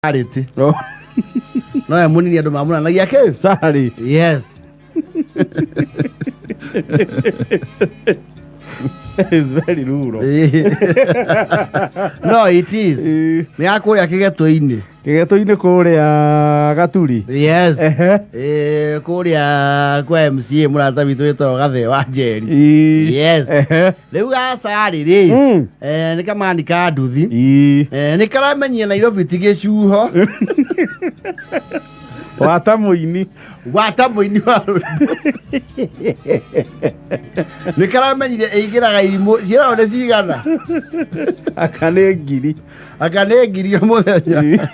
Charity. Oh, No we mũnini andũ mamũranagia kĩ? Sorry. Yes. It's very rural. No, it is. Nĩ ya kũrĩa kĩgetũ-inĩ. Kĩgetũ-inĩ kũrĩa Gaturi. Yes. Ehe. Kũrĩa kwa MCA mũrata witũ wĩtagwo Gathee wa Njeri. Ĩĩ. Yes. Ehe. Rĩu gacarĩ rĩ, nĩ kamani ka nduthi. Ĩĩ. Nĩ karamenyia Nairobi ti gĩcuho. Wata mũini. Wata mũini wa rwĩmbo. Nĩ karamenyire ĩingĩraga irimũ ciĩragwo nĩ cigana. Aka nĩ ngiri. Aka nĩ ngiri o mũthenya.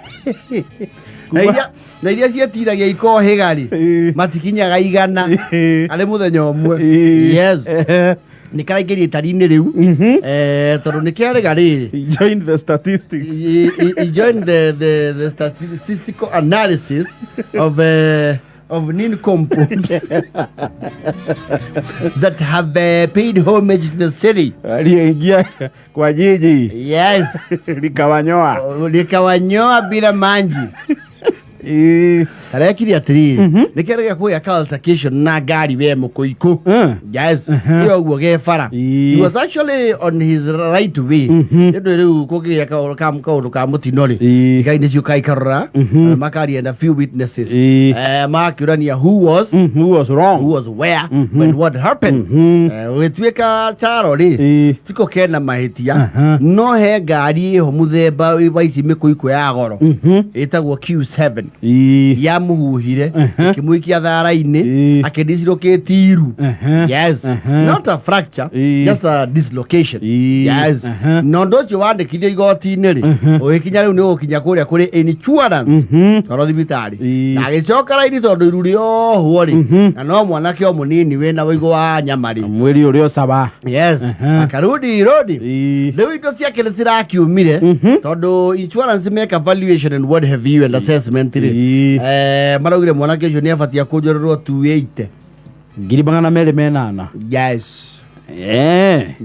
Na iria ciĩtiragia ikohĩga rĩ, matikinyaga 100 arĩ mũthenya ũmwe. Yes. Ehe. Nĩ karaingĩria itari-inĩ rĩu. Tondũ nĩ kĩarĩga rĩrĩ. He joined the statistics. He joined the statistical analysis of nincompoops that have paid homage to the city. Aliingia kwa jiji. Yes. Likawanyoa. Likawanyoa bila manji. Ĩĩ. Karekire atĩrĩrĩ, nĩ kĩarĩga kũgĩa altercation na ngari we mũkũikũ. Yes. Ĩyo ũguo ge bara. Ĩĩ. He was actually on his right way. Nĩ ũndũ rĩu kũngĩgĩa kaũndũ ka mũtino rĩ, Ĩĩ. ngai nĩcio kaikarora, makaria na few witnesses. Ĩĩ. Makĩũrania who was, Who was wrong? who was where, when what happened. Gũgĩtuĩka Charo rĩ, Ĩĩ. tiko kena mahĩtia, no he ngari ĩho mũthemba wa ici mĩkũikũ ya goro ĩtagwo Q7. Ĩĩ. Yamũhuhire ĩkĩmũikia thara-inĩ, Ĩĩ. akĩdislocate iru. Yes. Not a fracture, Ĩĩ. just a dislocation. Ĩĩ. Yes. Na ũndũ ũcio wandĩkithio igoti-inĩ rĩ, ũgĩkinya rĩu nĩ ũgũkinya kũrĩa kũrĩ insurance tondũ thibitarĩ. Ĩĩ. Na agĩcoka raini tondũ iru rĩohwo rĩ, na no mwanake o mũnini wĩna ũigũ wa nyama rĩ. Mwĩrĩ ũrĩa ũcaba. Yes. Akarudi rodi. Ĩĩ. Rĩu indo ciake nĩ cirakiumire tondũ insurance meka valuation and what have you and assessment rĩ, Ĩĩ. maraugire mwanake ũcio nĩ abatie kũnjorerwo 280. 208,000. Yes. Eh.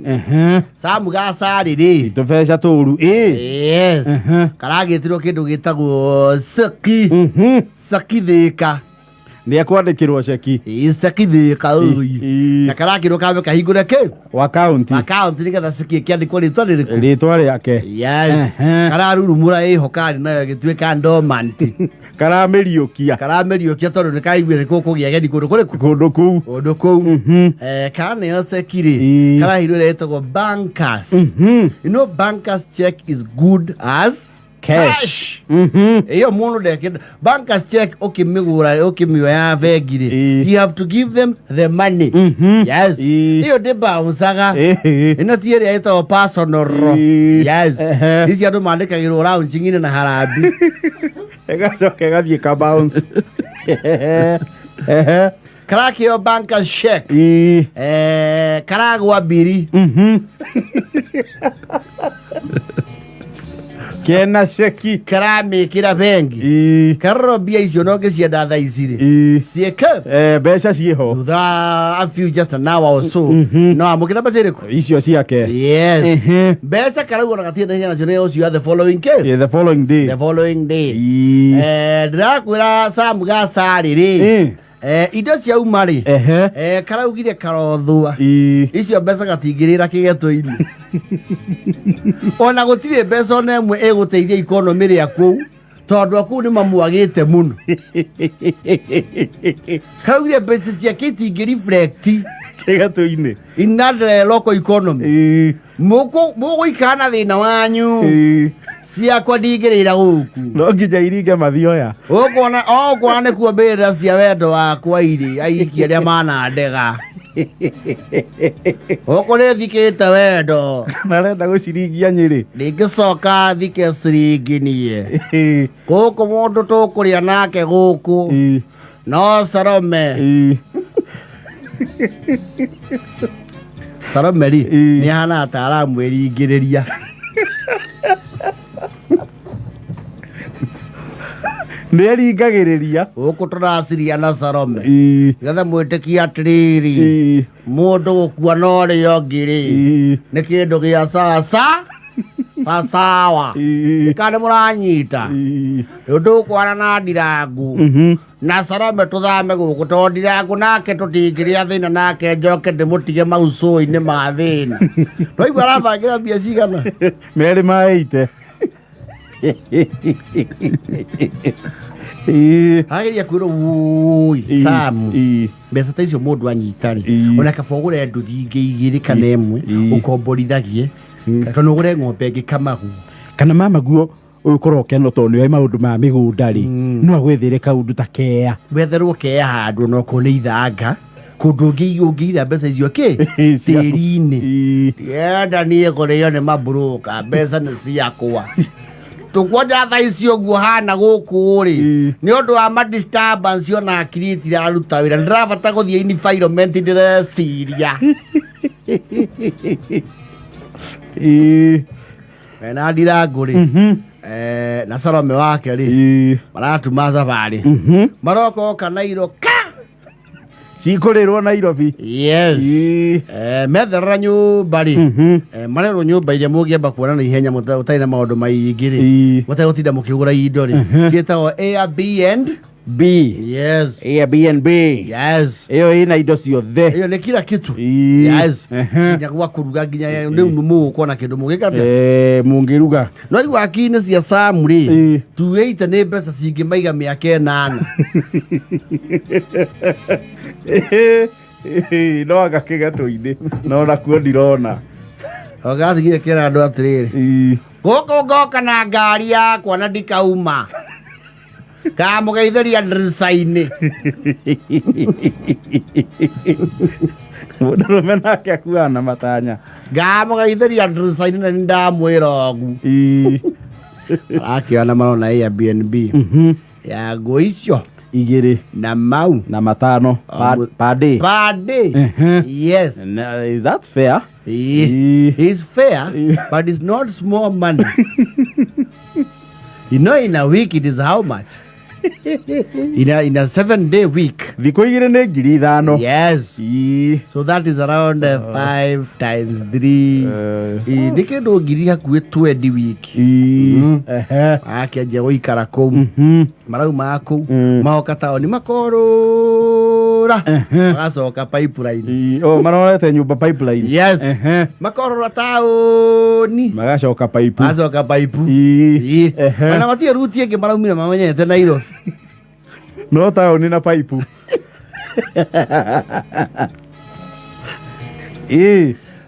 Ehe. Samu gacarĩ rĩ, Tũbeca tũru. Ĩĩ. yes, karagĩtirwo kĩndũ gĩtagwo saki saki thĩka. Nĩ ekwandĩkĩrwo ceki. Ĩĩ, saki thĩka ũi. Ĩĩ. Na karakĩrwo kambe kahingũre kĩ Wa kaunti. akaunti nĩgetha ceki ĩkĩandĩkwo rĩtwa rĩrĩkũ. Rĩtwa rĩake. Yes. Ehe. Kararurumũra ĩho karĩ nayo ĩgĩtuĩka dormant. Karamĩriũkia. Karamĩriũkia tondũ nĩ kaiguire nĩ kũkũgĩa ageni kũndũ kũrĩkũ? Kũndũ kũu. Kũndũ kũu. Kaneo ceki rĩ, Ĩĩ. karaheirwo ĩrĩa ĩtagwo bankers. You know bankers check is good as Cash. Ĩyo mũndũ ndekĩte bankers check ũkĩmĩgũra ũkĩmĩoya bengi rĩ, Ĩĩ. you have to give them the money. Yes. Ĩĩ. Ĩyo ndĩ bounce-aga. Ĩĩ. Ĩno ti ĩrĩa ĩtagwo personal. Ĩĩ. Yes. Ehe. Ici andũ mandĩkagĩrwo lounge-inĩ na harambee. Ĩgacoka ĩgathiĩ ka bounce. Ehe. Karakĩo bankers check. Ĩĩ. Karagwa mbiri. Kena ceki. Karamĩkĩra bengi. Ĩĩ. Karora mbia icio no ngĩcienda thaa ici rĩ. Ĩĩ. Ciĩke. Mbeca ciĩho. Thutha a few just an hour or so. No amũkĩra mbeca irĩkũ? Icio ciake. Yes. Ehe. Mbeca karauga na gatirĩ na hinya nacio nĩ ũcio the following ke. Yeah, the following day. The following day. Ĩĩ. Ndĩrakwĩra Sam Gacarĩ rĩ. Ĩĩ. Indo ciauma rĩ. Ehe. Karaugire karothua. Ĩĩ. Icio mbeca gatingĩrĩra kĩgeto-inĩ. Ona gũtirĩ mbeca ona ĩmwe ĩgũteithia ikonomĩ rĩa kũu tondũ akũu nĩ mamwagĩte mũno. Karaugire mbeca ciake itingĩ reflect Kĩgeto-inĩ. in that local economy. Ĩĩ. Mũgũikara na thĩna wanyu. Ĩĩ. Ciakwa ndingĩrĩra gũkũ. No nginya iringe mathioya. Ũkuona ũkuona nĩkuo mbĩrĩra cia wendo wakwa irĩ aiki arĩa manandega. Gũkũ nĩ thikĩte wendo. Marenda gũciringia Nyĩrĩ. Ndingĩcoka thike ciringi niĩ. Ĩĩ. Gũkũ mũndũ tũkũrĩa nake gũkũ. Ĩĩ. No Salome. Ĩĩ. Salome rĩ, Ĩĩ. nĩ ahanaga ta aramwĩringĩrĩria. Nĩ eringagĩrĩria. Gũkũ tũraciria na Salome. Ĩĩ. Nĩgetha mwĩtĩkie atĩrĩrĩ, Ĩĩ. mũndũ gũkua na ũrĩa ũngĩ rĩ, Ĩĩ. nĩ kĩndũ gĩa sasa. Sasawa. Kana nĩ mũranyita. Rĩu ndũkwana na ndirangu. Na Salome tũthame gũkũ tondũ ndirangu nake tũtingĩrĩa thĩna nake njoke ndĩmũtige maucũi-inĩ ma thĩna. Twaigua arabangĩra mbia cigana? Merĩ ma 80. Ageria kwĩrwo wũi Samu mbeca ta icio mũndũ anyita rĩ ona kaba ũgũre nduthi ingĩ igĩrĩ kana ĩmwe ũkomborithagie kana ũgũre ng'ombe ĩngĩ kamagu. Kana mama guo ũyũ korwo keno tondũ nĩoĩ maũndũ ma mĩgũnda rĩ, no agwethere kaũndũ ta kea. Wetherwo kea handũ ona okorwo nĩ ithanga kũndũ ũngĩitha mbeca icio kĩ tĩri-inĩ. Yenda niĩ kũrĩo nĩ maburũka mbeca nĩ ciakwa. Tũkwanja thaa icio ũguo hana gũkũ rĩ nĩ ũndũ wa ma disturbance ona akiri itiraruta wĩra ndĩrabata gũthiĩ environment ndĩreciria. Na ndirangũ rĩ na Salome wake rĩ maratuma thabarĩ maroka oka Nairo ka Cikũrĩrwo Nairobi. Yes. Metherera nyũmba rĩ marerwo nyũmba iria mũngĩamba kuona na ihenya mũtarĩ na maũndũ maingĩ rĩ mũtegũtinda mũkĩgũra indo rĩ ciĩtagwo Airbnb. B. Yes. Airbnb. Yes. Ĩyo ĩna indo ciothe. Ĩyo nĩ kila kitu. Yes. Nginya gwa kũruga nginya rĩu nĩ mũgũkorwo na kĩndũ mũgĩka atĩa? Mũngĩruga. No igua akiri-inĩ cia Sam rĩ tuĩte nĩ mbeca cingĩmaiga mĩaka ĩnana. No anga kĩgatũ-inĩ no nakuo ndirona. Gathigire kera andũ atĩrĩrĩ gũkũ ngoka na ngari yakwa na ndikauma kamũgeithĩria ndirica-inĩ. Mũndũrũme nake akuaga na matanya. Ngamũgeithĩria ndirica-inĩ na nĩndamwĩra ũguo. Arakĩona marona Airbnb ya nguo icio igĩrĩ na mau na matano per day. Per day. Yes. Is that fair? It's fair, but it's not small money. You know, in a week it is how much? In a 7-day week. Thikũ igĩrĩ nĩ ngiri ithano. Yes. So that is around 5 times 3. Nĩ kĩndũ ngiri hakuhĩ 20 week. Akĩanjia gũikara kũu. Marauma kũu. Maoka taũni makorũra. Magacoka pipeline. Oh, marorete nyũmba pipeline. Yes. Makorũra taũni. Magacoka pipe. Magacoka pipe. Ona matirĩ ruti ĩngĩ maraumire mamenyete Nairobi. No taũni na pipe.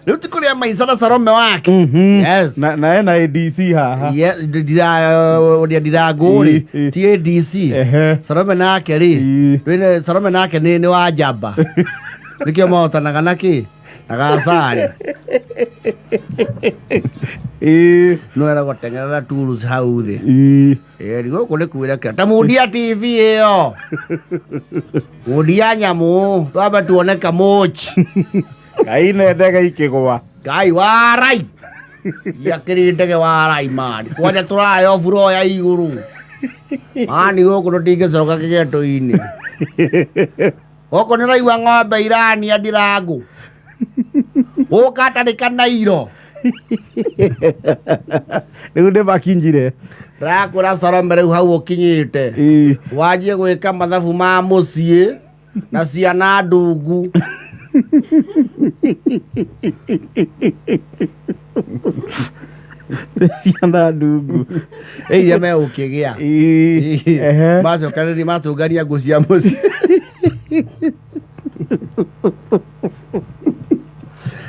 Rĩu ti kũrĩa maica na Salome wake. Yes. Na ena ADC haha. Yes, ũrĩa ndirangũ rĩ, ti ADC. Salome nake rĩ, Salome nake nĩ wa njamba. Nĩkĩo mahotanaga na kĩ? Na gacari. No eragwo teng'erera tools hau thĩ. Gũkũ nĩ kwĩrekera. Ta mundia TV ĩyo. Mundia nyamũ, twambe tuone kamũchi. Ngai nĩ ndege ikĩgũa. Ngai warai. Yakĩrĩ ndege warai mani. Kwanja tũrayo buro ya igũrũ. Mani gũkũ tũtingĩcoka kĩgeto-inĩ. Gũkũ nĩ ũraigua ng'ombe irania ndirangũ. Gũka atarĩ kanairo. Rĩu nĩ makinyire. Ndĩrakwĩra Salome rĩu hau ũkinyĩte. Wanjie gwĩka mathabu ma mũciĩ na ciana ndungu. Ciana ndungu. Iria megũkĩgĩa. Macokanĩria matũngania ngũ cia mũciĩ.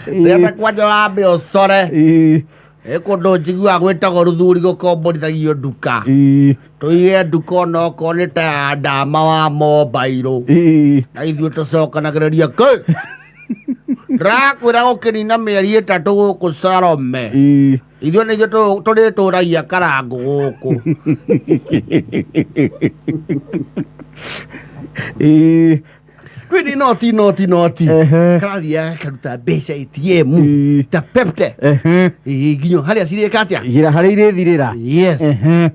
Rĩenda kwanja wambe ũcore. Kũndũ njiguaga gwĩtagwo rũthuri gũkomborithagio nduka. Tũige nduka onokorwo nĩ ta ya ndama wa mobairũ. Na ithuĩ tũcokanagĩrĩria kĩ? Ndĩrakwĩra gũkĩnina mĩeri ĩtatũ gũkũ Salome. Ithuĩ nĩ ithuĩ tũrĩtũragia karangũ gũkũ. Kwĩni noti noti noti. Karathiĩ karuta mbeca ATM ta pepte. Nginya harĩa cirĩka atĩa? Nginya harĩa irĩthirĩra. Yes.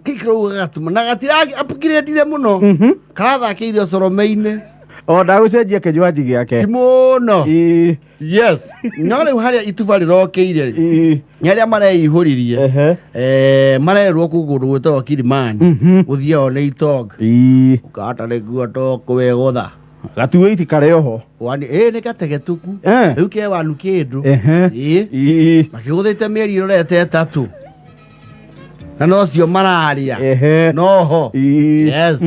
Gĩikaro ũguo gagatũma na gatira upgrade mũno. Karathakĩire Salome-inĩ. O ndagũcenjia kĩnywaji gĩake. Ti mũno. Ĩĩ. Yes, no rĩu harĩa ituba rĩrokĩire rĩ, Ĩĩ. nĩ arĩa mareihũririe. Ehe. Marerwo kũu kũndũ gwĩtagwo Kilimani gũthiao nĩ itonga. Ĩĩ. Ũkahota nĩguo tũkwĩgũtha. Gatuĩti karĩ oho. Wani ĩ nĩ gategetuku. Rĩu ke wanu kĩndũ. Ehe. Ĩ. Ĩĩ. Makĩgũthĩte mĩeri ĩrorete 3 na nocio mararĩa. Ehe. Noho. Ĩĩ. Yes.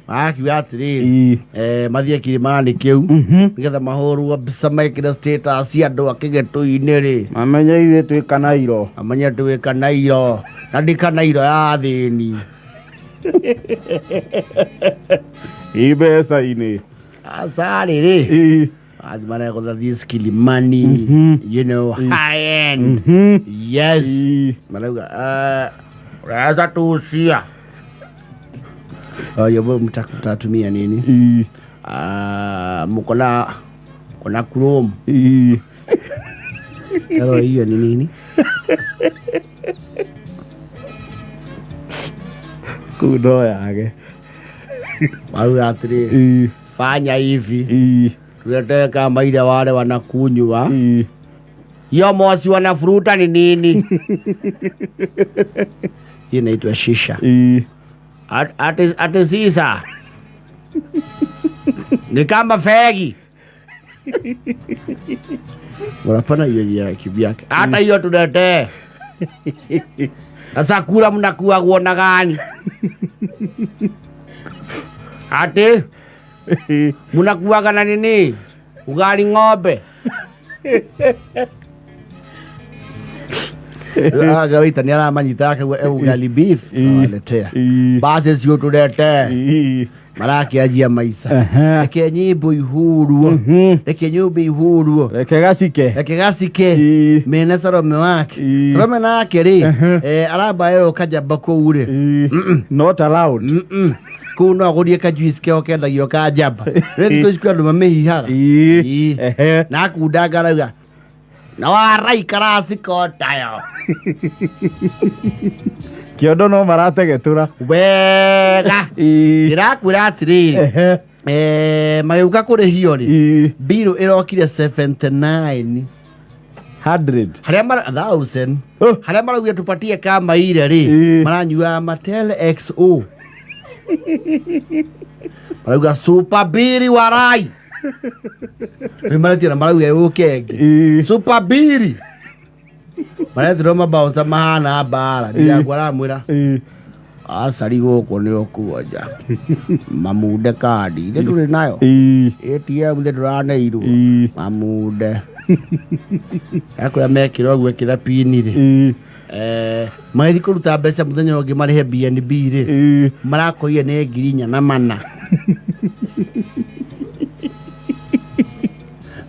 Marakiuga atĩrĩrĩ, Ĩĩ. mathiĩ Kilimani kĩu nĩgetha mahũrwo mbica mekĩre status andũ a kĩgĩtũ-inĩ rĩ. Mamenye ithuĩ twĩ kanairo. Amenye twĩ kanairo na ndĩ kanairo ya athĩni. Ĩ mbeca-inĩ. Aca rĩrĩ. Ĩĩ. Athi maregũtha this Kilimani, high end. Yes. Ĩĩ. Marauga unaweza tuusia. Oh, yo mtatumia nini? Ĩĩ. Mko na kuna Chrome. Ĩĩ. Hello, hiyo ni nini? Kũu no yage. Marauga atĩrĩrĩ, Ĩĩ. fanya hivi. Ĩĩ. Tuletee kama ile wale wanakunywa. Ĩĩ. Hiyo moshi wanafuruta ni nini? Hii inaitwa shisha. Ĩĩ. Ati sisa. Ni kama fegi. Unapana hiyo ya kivyake. Hata hiyo tuletee. Sasa kula mnakuwa na gani? Ati mnakuwaga na nini? Ugali ng'ombe. Agawaita nĩ aramanyita akauga ugali beef awaletea. Ĩĩ. Basi cio tuletee. Ĩĩ. Marakĩanjia maica. Ehe. Reke nyimbo ihurwo. Reke nyumba ihurwo. Reke gacike. Reke gacike. Ĩĩ. Mene Salome wake. Ĩĩ. Salome nake rĩ, aramba erwo kajamba kũu rĩ. Ĩĩ. Not allowed. Kũu no agũrie kajuice keo kendagio ka njamba. Rĩu thikũ ici kwĩ andũ mamĩhihaga. Ĩĩ. Ĩĩ. Ehe. Na akundanga arauga na waraikara cikotayo. Kĩondo no marategetũra. Wega. Ĩĩ. Ndĩrakwĩra atĩrĩrĩ, Ehe. magĩũka kũrĩhio rĩ, Ĩĩ. mbirũ ĩrokire 79 100. harĩa mara 1000 Oh. harĩa maraugire tupatie kama ile rĩ, Ĩĩ. maranyuaga Mattel XO. Marauga super biri warai. Rĩu maretia na marauga yũke ĩngĩ. Ĩĩ. Super biri. Maretirwo mabouncer mahana mbara. Ndirakwa aramwĩra Ĩĩ. acari gũkũ nĩ ũkuonja. Mamunde kandi. Ithe ndũrĩ nayo. Ĩĩ. ATM ithe ndũraneirwo. Ĩĩ. Mamunde. Akwĩra mekĩra ũguo ĩkĩra pini rĩ. Ĩĩ. Magĩthiĩ kũruta mbeca mũthenya ũngĩ marĩhe BNB rĩ. Ĩĩ. Marakorire nĩ 4,400.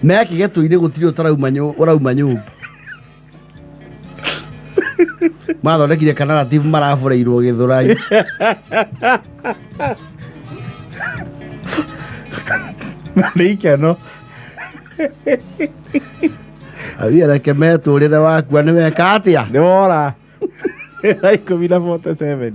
Meki gĩtũ-inĩ gũtirĩ ũtarauma ũrauma nyũmba. Mathondekire kanarrative marabũrĩirwo Gĩthũrai. Na nĩ ikeno. Athiĩ reke metũrĩre wakua nĩ weka atĩa? Nĩ wora. Thaa 10 na 47.